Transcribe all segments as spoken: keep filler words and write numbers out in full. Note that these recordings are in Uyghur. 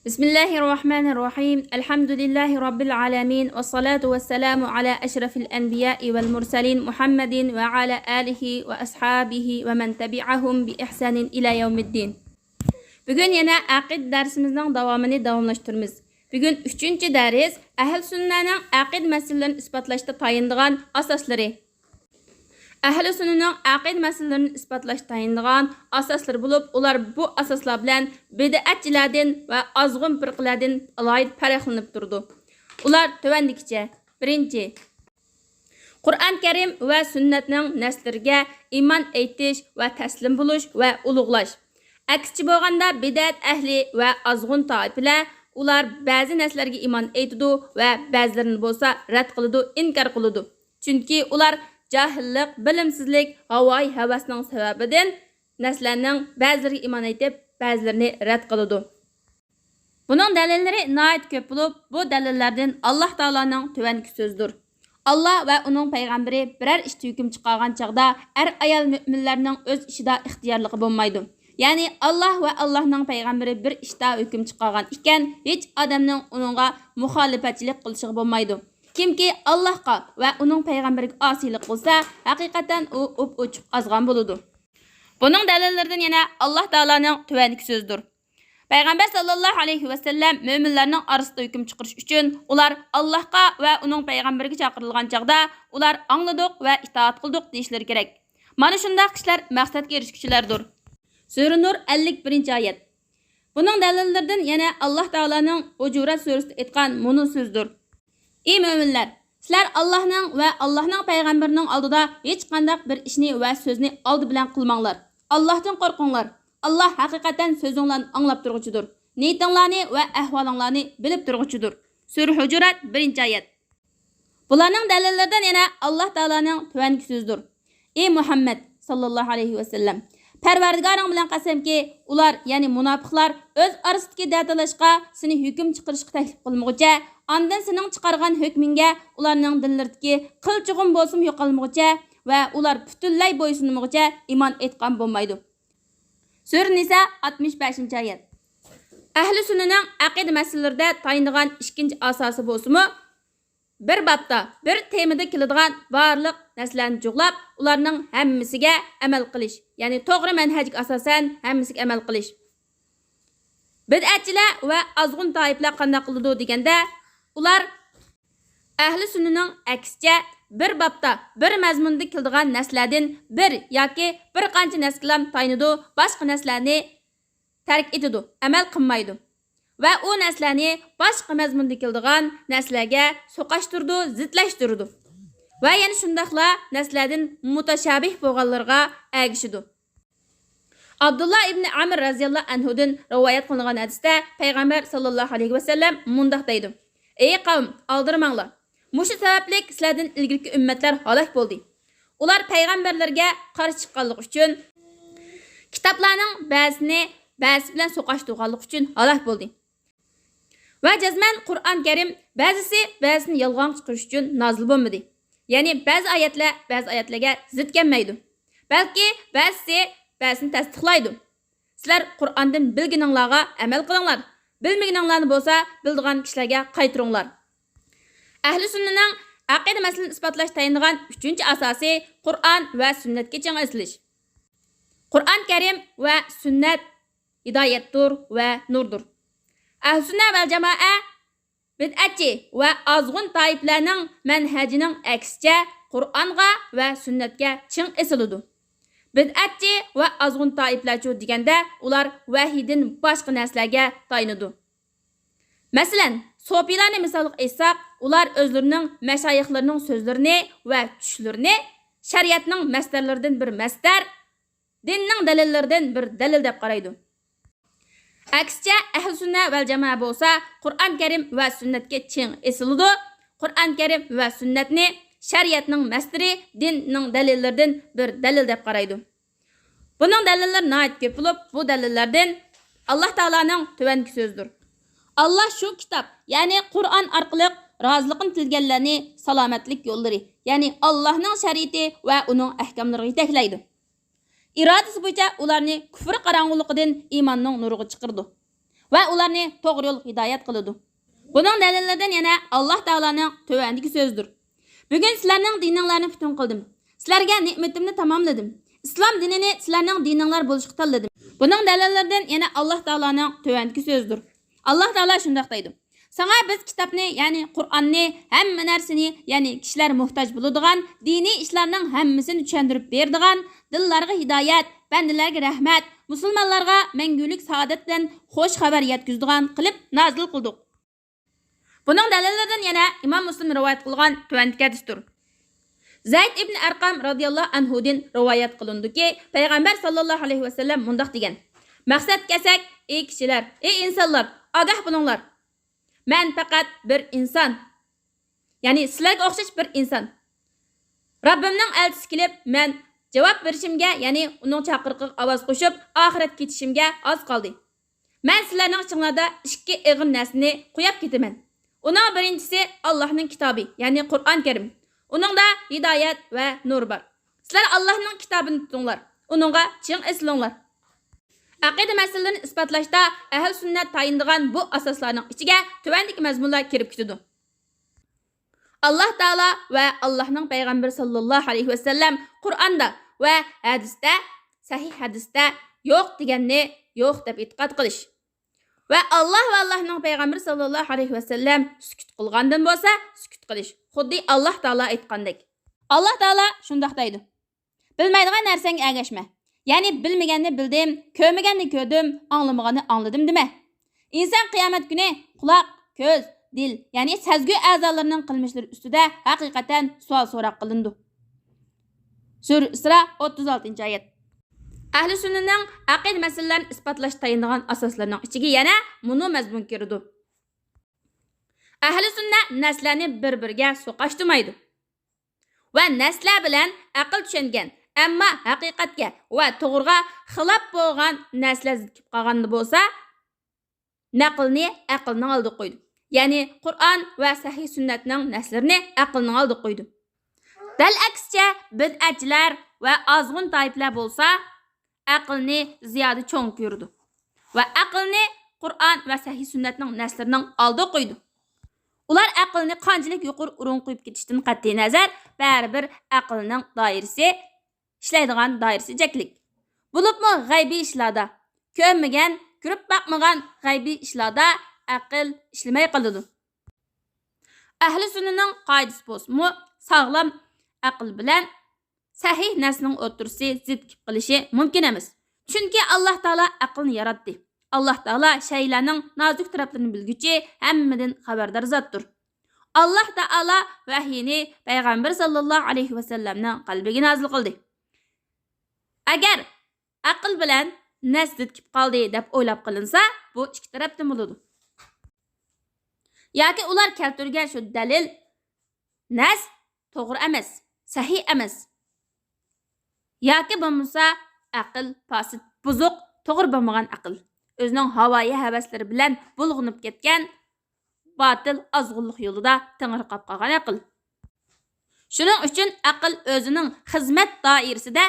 بسم الله الرحمن الرحيم. الحمد لله رب العالمين، والصلاة والسلام على أشرف الأنبياء والمرسلين محمد وعلى آله وأصحابه ومن تبعهم بإحسان إلى يوم الدين. بۈگۈن يەنە ئەقىدە دەرسىمىزنىڭ داۋامىنى داۋاملاشتۇرىمىز. بۈگۈن ئۈچىنچى دەرس ئەھلى سۈننەنىڭ ئەقىدە مەسىلىلىرىنى ئىسپاتلاشتا تايىنىدىغان ئاساسلىرى. ئەھلى سۈننىنىڭ ئەقىدە مەسىلىلىرىنى ئىسپاتلاشتا تايىنىدىغان ئاساسلىرى بولۇپ، ئۇلار بۇ ئاساسلار بىلەن بىدئەتچىلەردىن ۋە ئازغۇن پىرقىلەردىن ئالاھىدە پەرقلىنىپ تۇرىدۇ. ئۇلار تۆۋەندىكىچە: بىرىنچى، قۇرئان كەرىم ۋە سۈننەتنىڭ نەسلىرىگە ئىمان ئېيتىش ۋە تەسلىم بولۇش ۋە ئۇلۇغلاش. ئەكسىچە بولغاندا، بىدئەت ئەھلى ۋە ئازغۇن تائىپىلەر، ئۇلار بەزى نەسلەرگە ئىمان ئېيتىدۇ ۋە بەزىلىرىنى بولسا رەت قىلىدۇ، ئىنكار قىلىدۇ. چۈنكى ئۇلار جاھىللىق، بىلىمسىزلىك، ھاۋايى ھەۋەسنىڭ سەۋەبىدىن نەسلەرنىڭ بەزىلىرىگە ئىمان ئېيتىپ، بەزىلىرىنى رەت قىلىدۇ. بۇنىڭ دەلىللىرى ناھايىتى كۆپ بولۇپ، بۇ دەلىللەردىن ئاللاھ تائالانىڭ تۆۋەندىكى سۆزىدۇر: ئاللاھ ۋە ئۇنىڭ پەيغەمبىرى بىرەر ئىشتا ھۆكۈم چىقارغان چاغدا، ئەر-ئايال مۆمىنلەرنىڭ ئۆز ئىشىدا ئىختىيارلىقى بولمايدۇ. يەنى ئاللاھ ۋە ئاللاھنىڭ پەيغەمبىرى بىر ئىشتا ھۆكۈم چىقارغان ئىكەن، ھېچ ئادەمنىڭ ئۇنىڭغا مۇخالىپەتچىلىك قىلىشىغا بولمايدۇ. كىمكى ئاللاھقا ۋە ئۇنىڭ پەيغەمبىرىگە ئاسىيلىق قىلسا، ھەقىقەتەن ئۇ ئوپئوچۇق ئازغان بولىدۇ. بۇنىڭ دەلىللىرىدىن يەنە ئاللاھ تائالانىڭ تۆۋەندىكى سۆزىدۇر: پەيغەمبەر ساللاللاھۇ ئەلەيھى ۋەسەللەم مۆمىنلەرنىڭ ئارىسىدا ھۆكۈم چىقىرىش ئۈچۈن، ئۇلار ئاللاھقا ۋە ئۇنىڭ پەيغەمبىرىگە چاقىرىلغان چاغدا، ئۇلار ئاڭلىدۇق ۋە ئىتائەت قىلدۇق دېيىشلىرى كېرەك. مانا شۇنداق كىشىلەر مەقسەتكە ئېرىشكۈچىلەردۇر. سۈرە نۇر، ئەللىك بىرىنچى ئايەت. بۇنىڭ دەلىللىرىدىن يەنە ئاللاھ تائالانىڭ ھۇجۇرات سۈرىسىدە ئېيتقان مۇنۇ سۆزىدۇر: ئى مۆمىنلەر! سىلەر ئاللاھنىڭ ۋە ئاللاھنىڭ پەيغەمبىرىنىڭ ئالدىدا ھېچقانداق بىر ئىشنى ۋە سۆزنى ئالدى بىلەن قىلماڭلار. ئاللاھتىن قورقۇڭلار. ئاللاھ ھەقىقەتەن سۆزۈڭلارنى ئاڭلاپ تۇرغۇچىدۇر. نىيىتىڭلارنى ۋە ئەھۋالىڭلارنى بىلىپ تۇرغۇچىدۇر. سۈرە ھۇجۇرات، بىرىنچى ئايەت. بۇلارنىڭ دەلىللىرىدىن يەنە ئاللاھ تائالانىڭ تۆۋەندىكى سۆزىدۇر: ئى مۇھەممەد ساللاللاھۇ ئەلەيھى ۋەسەللەم، پەرۋەردىگارىڭ بىلەن قەسەمكى، ئۇلار، يەنى مۇناپىقلار، ئۆز ئارىسىدىكى دەتالاشقا سېنى ھۆكۈم چىقىرىشقا تەكلىپ قىلمىغۇچە، ئاندىن سېنىڭ چىقارغان ھۆكمۈڭگە ئۇلارنىڭ دىللىرىدىكى قىلچىغۇم بولسىمۇ يوقالمىغۇچە ۋە ئۇلار پۈتۈنلەي بويسۇنمىغۇچە ئىمان ئېيتقان بولمايدۇ. سۈرە نىسا، ئاتمىش بەشىنچى ئايەت. ئەھلى سۈننىنىڭ ئەقىدە مەسىلىلىرىدە تايىنىدىغان ئىككىنچى ئاساسى بولسىمۇ، بىر بابتا، بىر تېمىدا كېلىدىغان بارلىق نەرسىلەرنى جۇغلاپ، ئۇلارنىڭ ھەممىسىگە ئەمەل قىلىش، يەنى توغرا مەنھەجگە ئاساسەن ھەممىسىگە ئەمەل قىلىش. بىدئەتچىلەر ۋە ئازغۇن تائىپىلەر قانداق قىلىدۇ دېگەندە، ئۇلار ئەھلى سۈننىنىڭ ئەكسىچە، بىر بابتا، بىر مەزمۇندا كېلىدىغان نەرسىلەردىن بىر ياكى بىر قانچە نەرسىگىلا تايىنىدۇ، باشقا نەرسىلەرنى تەرك ئېتىدۇ، ئەمەل قىلمايدۇ. ۋە ئۇ نەرسىلەرنى باشقا مەزمۇندا كېلىدىغان نەرسىلەرگە سوقاشتۇرىدۇ، زىتلەشتۈرىدۇ. ۋە يەنە شۇنداقلا نەرسىلەردىن مۇتەشابىھ بولغانلىرىغا ئەگىشىدۇ. ئابدۇللا ئىبنى ئەمر رەزىياللاھۇ ئەنھۇدىن رىۋايەت قىلىنغان ھەدىستە پەيغەمبەر ساللاللاھۇ ئەلەيھى ۋەسەللەم مۇنداق دەيدۇ: ئى قەۋم، ئالدىرىماڭلار. مۇشۇ سەۋەبلىك سىلەردىن ئىلگىرىكى ئۈممەتلەر ھالاك بولدى. ئۇلار پەيغەمبەرلەرگە قارشى چىققانلىقى ئۈچۈن، كىتابلارنىڭ بەزىسىنى بەزىسى بىلەن سوقاشتۇرغانلىقى ئۈچۈن ھالاك بولدى. ۋە جەزمەن قۇرئان كەرىم بەزىسى بەزىسىنى يالغانغا چىقىرىش ئۈچۈن نازىل بولمىدى. يەنى بەزى ئايەتلەر بەزى ئايەتلەرگە زىت كەلمەيدۇ. بەلكى بەزىسى بەزىسىنى تەستىقلايدۇ. سىلەر قۇرئاندىن بىلگىنىڭلارغا ئەمەل قىلىڭلار. بىلمىگىنىڭلارنى بولسا بىلىدىغان كىشىلەرگە قايتۇرۇڭلار. ئەھلى سۈننىنىڭ ئەقىدە مەسىلىنى ئىسپاتلاش تايىنىدىغان ئۈچىنچى ئاساسى قۇرئان ۋە سۈننەتكە چىڭ ئېسىلىش. قۇرئان كەرىم ۋە سۈننەت ھىدايەتتۇر ۋە نۇردۇر. ئەھلى سۈننە ۋەل جامائە بىدئەتچى ۋە ئازغۇن تائىپىلەرنىڭ مەنھەجىنىڭ ئەكسىچە قۇرئانغا ۋە سۈننەتكە چىڭ ئېسىلىدۇ. بىدئەتچى ۋە ئازغۇن تائىپىلەرچۇ دېگەندە، ئۇلار ۋەھىيدىن باشقا نەرسىلەرگە تايىنىدۇ. مەسىلەن، سوپىيلارنى مىسالغا ئېيتساق، ئۇلار ئۆزلىرىنىڭ مەشايىخلىرىنىڭ سۆزلىرىنى ۋە چۈشلىرىنى شەرىئەتنىڭ مەسدەرلىرىدىن بىر مەسدەر، دىننىڭ دەلىللىرىدىن بىر دەلىل دەپ قارايدۇ. ئەكسىچە، ئەھلى سۈننە ۋەل جامائە بولسا قۇرئان كەرىم ۋە سۈننەتكە چىڭ ئېسىلىدۇ. قۇرئان كەرىم ۋە سۈننەتنى شەرىئەتنىڭ مەسدىرى، دىننىڭ دەلىللىرىدىن بىر دەلىل دەپ قارايدۇ. بۇنىڭ دەلىللىرى ناھايىتى كۆپ بولۇپ، بۇ دەلىللەردىن ئاللاھ تائالانىڭ تۆۋەندىكى سۆزىدۇر: ئاللاھ شۇ كىتاب، يەنى قۇرئان ئارقىلىق رازىلىقىنى تىلىگەنلەرنى سالامەتلىك يوللىرى، يەنى ئاللاھنىڭ شەرىئىتى ۋە ئۇنىڭ ئەھكاملىرىغا يېتەكلەيدۇ. ئىرادىسى بويىچە ئۇلارنى كۇفر قاراڭغۇلۇقىدىن ئىماننىڭ نۇرىغا چىقىرىدۇ. ۋە ئۇلارنى توغرا يول ھىدايەت قىلىدۇ. بۇنىڭ دەلىللىرىدىن يەنە ئاللاھ تائالانىڭ تۆۋەندىكى سۆزىدۇر: بۈگۈن سىلەرنىڭ دىنىڭلارنى پۈتۈن قىلدىم. سىلەرگە نېمىتىمنى تاماملىدىم. ئىسلام دىنىنى سىلەرنىڭ دىنىڭلار بولۇشقا تاللىدىم. بۇنىڭ دەلىللىرىدىن يەنە ئاللاھ تائالانىڭ تۆۋەندىكى سۆزىدۇر. ئاللاھ تائالا شۇنداق دەيدۇ: ساڭا بىز كىتابنى، يەنى قۇرئاننى، ھەممە نەرسىنى، يەنى كىشىلەر موھتاج بولىدىغان دىنىي ئىشلارنىڭ ھەممىسىنى چۈشەندۈرۈپ بېرىدىغان، دىللارغا ھىدايەت، بەندىلەرگە رەھمەت، مۇسۇلمانلارغا مەڭگۈلۈك سائادەت بىلەن خۇش خەۋەر يەتكۈزىدىغان قىلىپ نازىل قىلدۇق. بۇنىڭ دەلىللىرىدىن يەنە ئىمام مۇسلىم رىۋايەت قىلغان تۆۋەندىكى ھەدىستۇر. زەيد ئىبن ئەرقام رازىياللاھۇ ئەنھۇدىن رىۋايەت قىلىنىدۇكى، پەيغەمبەر ساللاللاھۇ ئەلەيھى ۋەسەللەم مۇنداق دېگەن: مەقسەت كەسەك، ئى كىشىلەر، ئى ئىنسانلار، ئاگاھ بولۇڭلار! مەن پەقەت بىر ئىنسان. يەنى سىلەرگە ئوخشاش بىر ئىنسان. رەببىمنىڭ ئەلچىسى كېلىپ، مەن جاۋاب بېرىشىمگە، يەنى ئۇنىڭ چاقىرىقىغا ئاۋاز قوشۇپ، ئاخىرەتكە يېتىشىمگە ئاز قالدى. مەن سىلەرنىڭ ئىچىڭلاردا ئىككى ئېغىر نەرسىنى قويۇپ كېتىمەن. ئۇنىڭ بىرىنچىسى ئاللاھنىڭ كىتابى، يەنى قۇرئان كەرىم. ئۇنىڭدا ھىدايەت ۋە نۇر بار. سىلەر ئاللاھنىڭ كىتابىنى تۇتۇڭلار، ئۇنىڭغا چىڭ ئېسىلىڭلار. ئەقىدە مەسىلىلىرىنى ئىسپاتلاشتا ئەھلى سۈننەت تايىنىدىغان بۇ ئاساسلارنىڭ ئىچىگە تۆۋەندىكى مەزمۇنلار كىرىپ كېتىدۇ. ئاللاھ تائالا ۋە ئاللاھنىڭ پەيغەمبىرى ساللاللاھۇ ئەلەيھى ۋەسەللەم قۇرئاندا ۋە ھەدىستە، سەھىھ ھەدىستە يوق دېگەننى يوق دەپ ئېتىقاد قىلىش ۋە ئاللاھ ۋە ئاللاھنىڭ پەيغەمبىرى ساللاللاھۇ ئەلەيھى ۋەسەللەم سۈكۈت قىلغاندىن بولسا سۈكۈت قىلىش، خۇددى ئاللاھ تائالا ئېيتقاندەك. ئاللاھ تائالا شۇنداق دەيدۇ: بىلمەيدىغان نەرسەڭگە ئەگەشمە. يەنى بىلمىگەننى بىلدىم، كۆرمىگەننى كۆردۈم، ئاڭلىمىغاننى ئاڭلىدىم دېمە. ئىنسان قىيامەت كۈنى قۇلاق، كۆز، دىل، يەنى سەزگۈ ئەزالىرىنىڭ قىلمىشلىرى ئۈستىدە ھەقىقەتەن سوئال سوراق قىلىنىدۇ. سۈرە ئىسرا، ئوتتۇز ئالتىنچى ئايەت. ئەھلى سۈننىنىڭ ئەقىدە مەسىلىلەرنى ئىسپاتلاشقا تايىنىدىغان ئاساسلىرىنىڭ ئىچىگە يەنە مۇنۇ مەزمۇن كىرىدۇ. ئەھلى سۈننە نەسلەرنى بىر-بىرىگە سوقاشتۇرمايدۇ ۋە نەسلەر بىلەن ئەقىل چۈشەنگەن، ئەمما ھەقىقەتكە ۋە توغرىغا خىلاپ بولغان نەسلەر زىت كېلىپ قالغاندا بولسا، نەقىلنى ئەقىلنىڭ ئالدىغا قويىدۇ. يەنى قۇرئان ۋە سەھىھ سۈننەتنىڭ نەسلىرىنى ئەقىلنىڭ ئالدىغا قويىدۇ. بەلئەكسىچە، بىدئەتچىلەر ۋە ئازغۇن تائىپىلەر بولسا ئەقىلنى زىيادە چوڭ كۆرىدۇ ۋە ئەقىلنى قۇرئان ۋە سەھىھ سۈننەتنىڭ نەسلىرىنىڭ ئالدىغا قويىدۇ. ئۇلار ئەقىلنى قانچىلىك يۇقىرى ئورۇنغا قويۇپ كېتىشتىن قەتئىينەزەر، بەرىبىر ئەقىلنىڭ دائىرىسى، ئىشلەيدىغان دائىرىسى چەكلىك. بولۇپمۇ غەيبىي ئىشلاردا، كۆرمىگەن، كۆرۈپ باقمىغان غەيبىي ئىشلاردا ئەقىل ئىشلىمەي قالىدۇ. ئەھلى سۈننىنىڭ قائىدىسى بولسىمۇ، ساغلام ئەقىل بىلەن سەھىھ نەسنىڭ ئوتتۇرىسى زىت كېلىپ قېلىشى مۇمكىن ئەمەس. چۈنكى ئاللاھ تائالا ئەقىلنى ياراتتى. ئاللاھ تائالا شەيئىلەرنىڭ نازۇك تەرەپلىرىنى بىلگۈچى، ھەممىدىن خەۋەردار زاتتۇر. ئاللاھ تائالا ۋەھيىنى پەيغەمبەر ساللاللاھۇ ئەلەيھى ۋەسەللەمنىڭ قەلبىگە نازىل قىلدى. ئەگەر ئەقىل بىلەن نەس زىت كېلىپ قالدى دەپ ئويلاپ قېلىنسا، بۇ ئىككى تەرەپتىن بولىدۇ. ياكى ئۇلار كەلتۈرگەن شۇ دەلىل، نەس توغرا ئەمەس، سەھىھ ئەمەس. ياكى بولمىسا ئەقىل پاسىت، بۇزۇق، توغرا بولمىغان ئەقىل. ئۆزىنىڭ ھاۋايى ھەۋەسلىرى بىلەن بۇلغىنىپ كەتكەن، باتىل ئازغۇنلۇق يولىدا تېڭىرقاپ قالغان ئەقىل. شۇنىڭ ئۈچۈن ئەقىل ئۆزىنىڭ خىزمەت دائىرىسىدە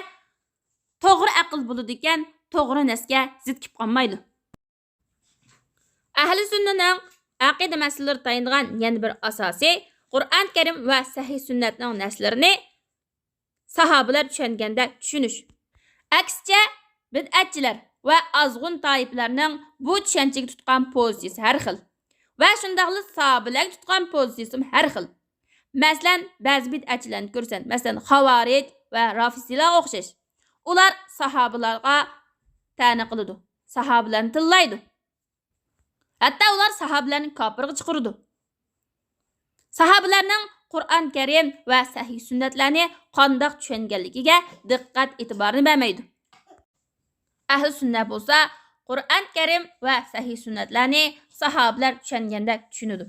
توغرا ئەقىل بولىدىكەن، توغرا نەسكە زىت كېلىپ قالمايدۇ. ئەھلى سۈننىنىڭ ئەقىدە مەسىلىلىرى تايىنىدىغان يەنە بىر ئاساسى، قۇرئان كەرىم ۋە سەھىھ سۈننەتنىڭ نەسلىرىنى ساھابىلەر چۈشەنگەندەك چۈشىنىش. ئەكسىچە، بىدئەتچىلەر ۋە ئازغۇن تائىپىلەرنىڭ بۇ چۈشەنچىگە تۇتقان پوزىتسىيىسى ھەر خىل ۋە شۇنداقلا ساھابىلەرگە تۇتقان پوزىتسىيىسىمۇ ھەر خىل. مەسىلەن، بەزى بىدئەتچىلەرنى كۆرىسەن، مەسىلەن، خاۋارىج ۋە رافىزىيلارغا ئوخشاش. ئۇلار ساھابىلارغا تەنە قىلىدۇ، ساھابىلەرنى تىللايدۇ. ھەتتا ئۇلار ساھابىلەرنى كاپىرغا چىقىرىدۇ. ساھابىلەرنىڭ قۇرئان كەرىم ۋە سەھىھ سۈننەتلەرنى قانداق چۈشەنگەنلىكىگە دىققەت ئېتىبارنى بەرمەيدۇ. ئەھلى سۈننە بولسا قۇرئان كەرىم ۋە سەھىھ سۈننەتلەرنى ساھابىلەر چۈشەنگەندەك چۈشىنىدۇ.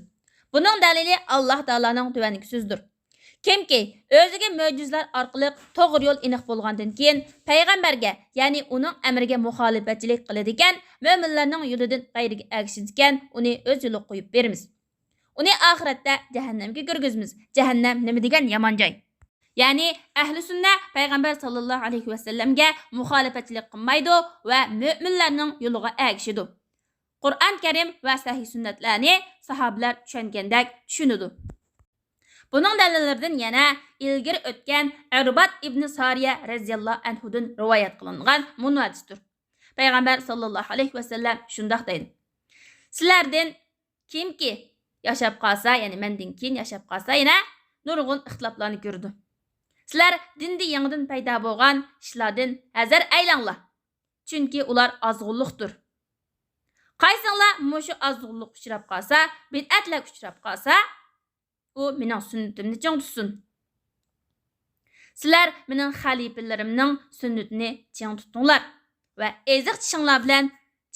بۇنىڭ دەلىلى ئاللاھ تائالانىڭ تۆۋەندىكى سۆزىدۇر. كىمكى ئۆزىگە مۆجىزىلەر ئارقىلىق توغرا يول ئېنىق بولغاندىن كېيىن، پەيغەمبەرگە، يەنى ئۇنىڭ ئەمرىگە مۇخالىپەتچىلىك قىلىدىكەن، مۆمىنلەرنىڭ يولىدىن ئايرىپ ئەگىشىدىكەن، ئۇنى ئۆز يولىغا قويۇپ بېرىمىز. ئۇنى ئاخىرەتتە جەھەننەمگە كىرگۈزىمىز. جەھەننەم نېمە دېگەن يامان جاي! يەنى ئەھلى سۈننە پەيغەمبەر ساللاللاھۇ ئەلەيھى ۋەسەللەمگە مۇخالىپەتچىلىك قىلمايدۇ ۋە مۆمىنلەرنىڭ يولىغا ئەگىشىدۇ. قۇرئان كەرىم ۋە سەھىھ سۈننەتلەرنى ساھابىلەر چۈشەنگەندەك چۈشىنىدۇ. بۇنىڭ دەلىللىرىدىن يەنە ئىلگىرى ئۆتكەن ئەربات ئىبنى سارىيە رەزىياللاھۇ ئەنھۇدىن رىۋايەت قىلىنغان مۇنۇ ھەدىستۇر. پەيغەمبەر ساللاللاھۇ ئەلەيھى ۋەسەللەم شۇنداق دەيدۇ: سىلەردىن كىمكى ياشاپ قالسا، يەنى مەندىن كېيىن ياشاپ قالسا، يەنە نۇرغۇن ئىختىلاپلارنى كۆرىدۇ. سىلەر دىندا يېڭىدىن پەيدا بولغان ئىشلاردىن ھەزەر ئەيلەڭلار، چۈنكى ئۇلار ئازغۇنلۇقتۇر. قايسىڭلار مۇشۇ ئازغۇنلۇققا ئۇچراپ قالسا، بىدئەتلەرگە ئۇچراپ قالسا، ئۇ مېنىڭ سۈننىتىمنى چىڭ تۇتسۇن. سىلەر مېنىڭ خەلىپىلىرىمنىڭ سۈننىتىنى چىڭ تۇتۇڭلار ۋە ئېزىق چىشىڭلار بىلەن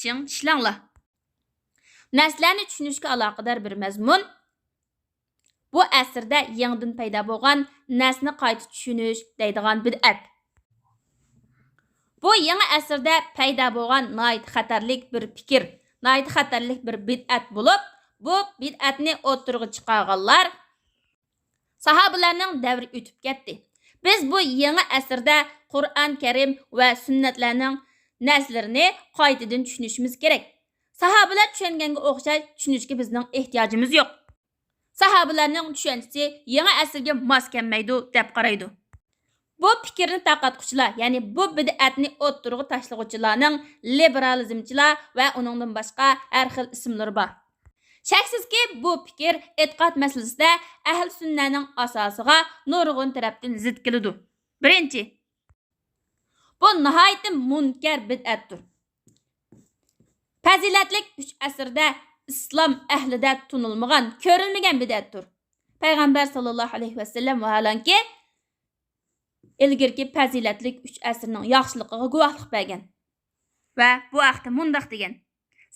چىڭ چىشلەڭلار. نەسلەرنى چۈشىنىشكە ئالاقىدار بىر مەزمۇن. بۇ ئەسىردە يېڭىدىن پەيدا بولغان نەسلىنى قايتا چۈشىنىش دەيدىغان بىدئەت. بۇ يېڭى ئەسىردە پەيدا بولغان ناھايىتى خەتەرلىك بىر پىكىر، ناھايىتى خەتەرلىك بىر بىدئەت بولۇپ، بۇ بىدئەتنى ئوتتۇرىغا چىقارغانلار ساھابىلەرنىڭ دەۋرى ئۆتۈپ كەتتى. بىز بۇ يېڭى ئەسىردە قۇرئان كەرىم ۋە سۈننەتلەرنىڭ نەسلىرىنى قايتىدىن چۈشىنىشىمىز كېرەك. ساھابىلەر چۈشەنگەنگە ئوخشاش چۈشىنىشكە بىزنىڭ ئېھتىياجىمىز يوق. ساھابىلەرنىڭ چۈشەنچىسى يېڭى ئەسىرگە ماس كەلمەيدۇ، دەپ قارايدۇ. بۇ پىكىرنى تارقاتقۇچىلار، يەنى بۇ بىدئەتنى ئوتتۇرىغا تاشلىغۇچىلارنىڭ لىبېرالىزمچىلار ۋە ئۇنىڭدىن باشقا ھەر خىل ئىسىملىرى بار. شەكسىزكى، بۇ پىكىر ئېتىقاد مەسىلىسىدە ئەھلى سۈننەنىڭ ئاساسىغا نۇرغۇن تەرەپتىن زىت كېلىدۇ. بىرىنچى، بۇ ناھايىتى مۇنكەر بىدئەتتۇر. پەزىلەتلىك ئۈچ ئەسىردە ئىسلام ئەھلىدە تونۇلمىغان، كۆرۈلمىگەن بىدئەتتۇر. پەيغەمبەر ساللاللاھۇ ئەلەيھى ۋەسەللەم ۋەھالەنكى، ئىلگىرىكى پەزىلەتلىك ئۈچ ئەسىرنىڭ ياخشىلىقىغا گۇۋاھلىق بەرگەن ۋە بۇ ھەقتە مۇنداق دېگەن: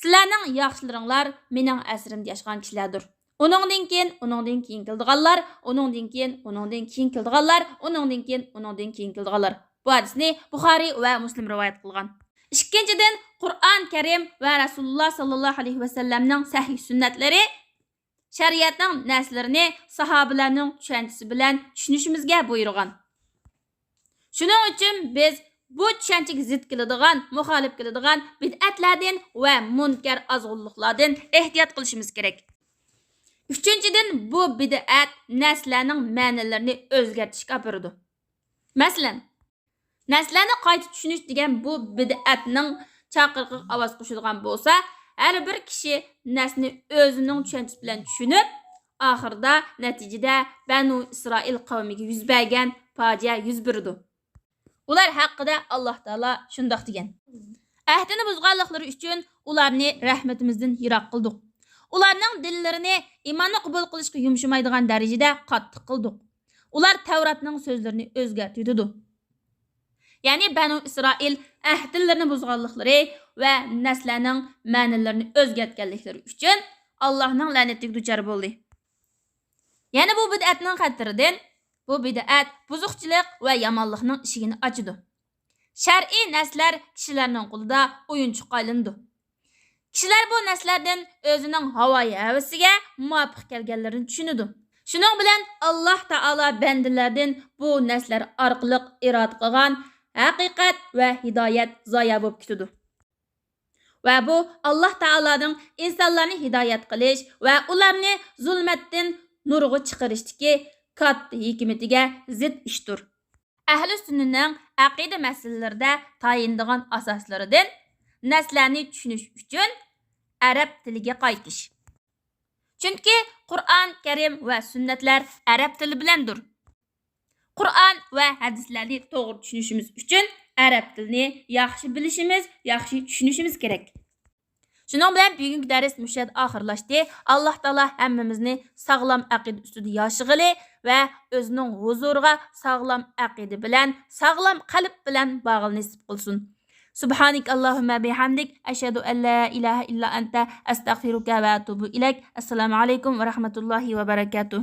سىلەرنىڭ ياخشىلىرىڭلار مېنىڭ ئەسىرىمدە ياشىغان كىشىلەردۇر. ئۇنىڭدىن كېيىن، ئۇنىڭدىن كېيىن كېلىدىغانلار، ئۇنىڭدىن كېيىن، ئۇنىڭدىن كېيىن كېلىدىغانلار، ئۇنىڭدىن كېيىن، ئۇنىڭدىن كېيىن كېلىدىغانلار. بۇ ھەدىسنى بۇخارىي ۋە مۇسلىم رىۋايەت قىلغان. ئىككىنچىدىن، قۇرئان كەرىم ۋە رەسۇلۇللا ساللاللاھۇ ئەلەيھى ۋەسەللەمنىڭ سەھىھ سۈننەتلىرى شەرىئەتنىڭ نەسلىرىنى ساھابىلەرنىڭ چۈشەنچىسى بىلەن چۈشىنىشىمىزگە بۇيرۇغان. شۇنىڭ ئۈچۈن بىز بۇ چۈشەنچىگە زىت كېلىدىغان، مۇخالىپ كېلىدىغان بىدئەتلەردىن ۋە مۇنكەر ئازغۇنلۇقلاردىن ئېھتىيات قىلىشىمىز كېرەك. ئۈچىنچىدىن، بۇ بىدئەت نەسلەرنىڭ مەنىلىرىنى ئۆزگەرتىشكە ئاپىرىدۇ. مەسىلەن، نەسلەرنى قايتا چۈشىنىش دېگەن بۇ بىدئەتنىڭ چاقىرىقىغا ئاۋاز قوشىدىغان بولسا، ھەر بىر كىشى نەسلىنى ئۆزىنىڭ چۈشەنچىسى بىلەن چۈشىنىپ، ئاخىرىدا، نەتىجىدە بەنۇ ئىسرائىل قەۋمىگە يۈز بەرگەن پاجىئە يۈز بېرىدۇ. ئۇلار ھەققىدە ئاللاھ تائالا شۇنداق دېگەن: ئەھدىنى بۇزغانلىقلىرى ئۈچۈن ئۇلارنى رەھمىتىمىزدىن يىراق قىلدۇق. ئۇلارنىڭ دىللىرىنى ئىماننى قوبۇل قىلىشقا يۇمشىمايدىغان دەرىجىدە قاتتىق قىلدۇق. ئۇلار تەۋراتنىڭ سۆزلىرىنى ئۆزگەرتىۋېتىدۇ. يەنى بەنۇ ئىسرائىل ئەھدىلىرىنى بۇزغانلىقلىرى ۋە نەسلەرنىڭ مەنىلىرىنى ئۆزگەرتكەنلىكلىرى ئۈچۈن ئاللاھنىڭ لەنىتىگە دۇچار بولدى. يەنە بۇ بىدئەتنىڭ خەتىرىدىن، بۇ بىدئەت بۇزۇقچىلىق ۋە يامانلىقنىڭ ئىشىكىنى ئاچىدۇ. شەرئىي نەرسىلەر كىشىلەرنىڭ قولىدا ئويۇنچۇققا ئايلىنىدۇ. كىشىلەر بۇ نەرسىلەردىن ئۆزىنىڭ ھاۋايى ھەۋىسىگە مۇۋاپىق كەلگەنلىرىنى چۈشىنىدۇ. شۇنىڭ بىلەن ئاللاھ تائالا بەندىلەردىن بۇ نەرسىلەر ئارقىلىق ئىرادە قىلغان ھەقىقەت ۋە ھىدايەت زايا بولۇپ كېتىدۇ. ۋە بۇ ئاللاھ تائالانىڭ ئىنسانلارنى ھىدايەت قىلىش ۋە ئۇلارنى زۇلمەتتىن نۇرغا چىقىرىشتىكى كاتتا ھېكمىتىگە زىت ئىشتۇر. ئەھلى سۈننىنىڭ ئەقىدە مەسىلىلىرىدە تايىنىدىغان ئاساسلىرىدىن نەسلەرنى چۈشىنىش ئۈچۈن ئەرەب تىلىگە قايتىش. چۈنكى قۇرئان كەرىم ۋە سۈننەتلەر ئەرەب تىلى بىلەندۇر. قۇرئان ۋە ھەدىسلەرنى توغرا چۈشىنىشىمىز ئۈچۈن ئەرەب تىلىنى ياخشى بىلىشىمىز، ياخشى چۈشىنىشىمىز كېرەك. شۇنىڭ بىلەن بۈگۈنكى دەرس مۇشۇ يەردە ئاخىرلاشتى. ئاللاھ تائالا ھەممىمىزنى ساغلام ئەقىدە ئۈستىدە ياشىغىلى ۋە ئۆزىنىڭ ھۇزۇرىغا ساغلام ئەقىدە بىلەن، ساغلام قەلب بىلەن بارغىلى نېسىپ قىلسۇن. سبحانك اللهم بحمدك، أشهد أن لا إله إلا أنت، أستغفرك وأتوب إليك. السلام عليكم ورحمة الله وبركاته.